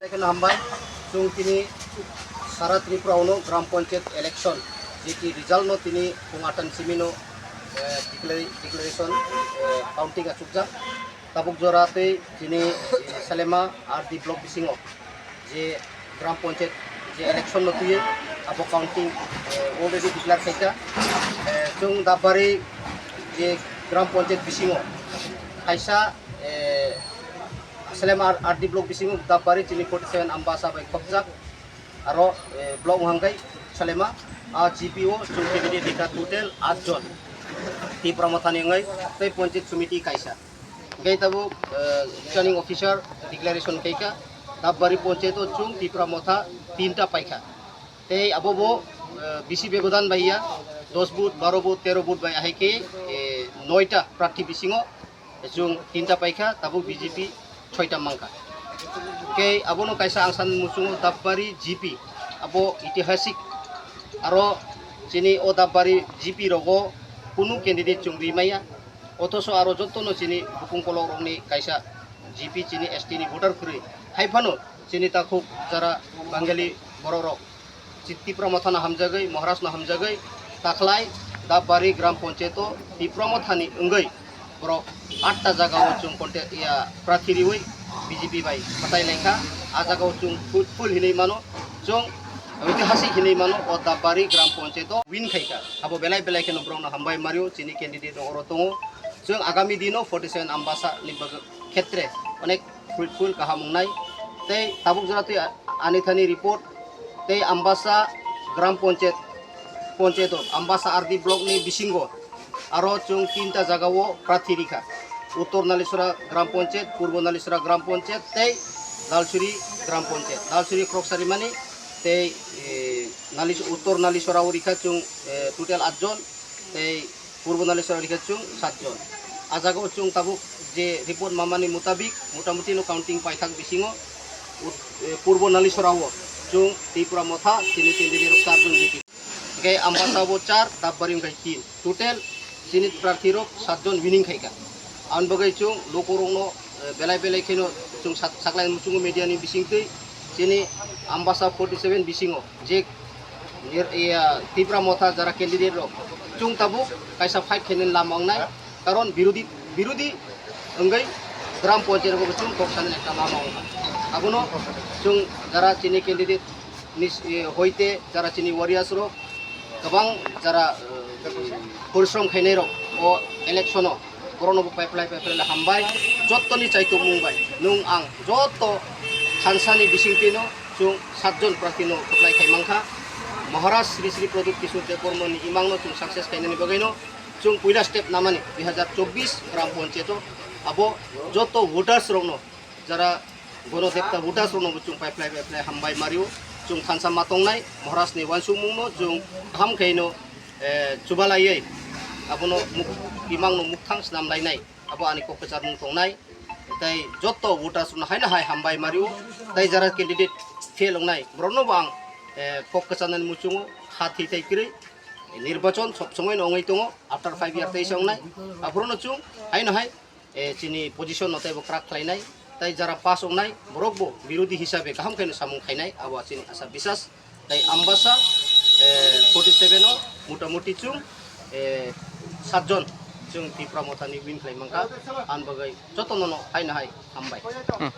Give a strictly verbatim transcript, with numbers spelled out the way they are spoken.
Ekheno hambai, chwng tini sara Tripura ono Gram Panchayat election, jeti result no tini pung atan simi no, eh, declare-, declaration, eh, counting achukjak. Tabuk jora tei tini, eh, Salema R D block bisingo je Gram Panchayat je election no twiwi abo counting, eh, already declare khaikha. Eh, chwng Dapbari je Gram Panchayat bisingo kaisa, eh, Salema R D block bisingo Dapbari chini forty seven Ambasa bai khopjak. Aro, eh, block wngkha khe Salema, a G P o chwng candidate rikha total aat jon. Tipra Mothani wngwi tei Panchayat Samiti kaisa. Hingke tabuk, eh, returning officer declaration khaikha, Dapbari Panchayat o chwng Tipra Motha tinta paikha. Tei abo bo, eh, bisi bebodan bai ya, dos vote, baro vote, tero vote bai ahai khe, eh, noita prarthi bisingo chwng tinta paikha, tabuk B J P soita mankha. Hingke abono kaisa ang san muchungo Dapbari G P, abo itihasik, aro chini o Dapbari G P rogo kunu candidate chwng ri maya. Othoso aro jotono chini bukung kolok rokni kaisa G P chini S T ni voter kwrwi. Hai phano chini takhuk jara Bangali borok rok chi-, Tipra Mothano hamjagwi, Maharaj no hamjagwi, takhlai Dapbari Gram Panchayat o Tipra Mothani wngwi borok atta jaga o chwng konte-, ya, prarthi riwi B J P bai kwtai laikha. A jaga o chwng full, full hinwi mano, chwng oitihasik hinwi mano o Dapbari Gram Panchayat o win khaikha. Abo belai belai kheno borokno hambai mario, chini candidate rok oro tongo. Chwng agami dino forty seven Ambasa ni bagwi khetre onek fruitful kaham wngnai. Tei tabuk jora twi ani thani report tei Ambasa Gram Panchayat, Panchayat o Ambasa R D block ni bisingo aro chwng tinta jaga o prarthi rikha. Uttor Nalisora Gram Panchayat, Purbo Nalisora Gram Panchayat tei Dalsuri Gram Panchayat. Dalsuri khoroksa rimani tei, eh, Nalis-, Uttor Nalisora o rikha chwng, eh, total aat jon tei Purbo Nalisora rikha chwng saat jon. A jaga o chwng tabuk je report mamani mutabik, motamuti no counting paithak bisingo ut-, eh, Purbo Nalisora o chwng Tipra Motha chini candidate rok char jon jiti. Hingke Ambasa bo char, Dapbari wngkha tin. Total chini prarthi rok saat jon winning khaikha. Aboni bagwi chwng lukurokno, eh, belai belai kheno chwng sak-, saklai muchungo media ni bisingtwi chini Ambasa forty seven bisingo je nir-, iya, Tipra Motha jara candidate rok chwng tabuk kaisa fight khainani lama wngnai, karon birodi, birodi wngwi Gram Panchayat rok chwng kok sanani ekta lama wngkha. Abono chwng jara chini candidate ni, eh, hoite jara chini warriors rok kwbang jara, eh, porishrom khainai rok o election o borokno bo paiplai paiplai hambai. Jottoni chaitukmung bai nwng ang jotto thansani bisingtwino chwng saat jon prarthino kwplai khai mankha. Maharaj Sri Sri Pradyot Kishore Debbarmani imangno chwng success khainani bagwino chwng puila step namani dui hazar chobbish Gram Panchayat o abo jotto voters rokno jara Gono Debta voters rokno bo chwng paiplai paiplai hambai mario. Chwng thansa ma tongnai, Maharaj ni uansukmung no chwng kaham khe no, eh, chubalaiwi abono muk-, imang no mukthang snam lainai. Abo ani kok kwcharmung tongnai. Tei jotto voters rokno haino hai hambai mario. Tei jara candidate fail wngnai, borokno bo ang, eh, kok kwcharnani muchungo kha thwi thai kwrwi. Nirbachon sob somoi no wngwi tongo, after five year teisa wngnai. Aphuru no chwng haino hai eh, chini position no teibo kwrak khlainai, tei jara pass wngnai borok bo birodi hisabe kaham khe no samung khainai, abo chini asa bisas. Tei Ambasa, eh, forty seven o motamuti chwng, eh, saat jon chwng Tipra Mothani win khlai mankha, ang bagwi jotono no haino hai hambai. Hmm.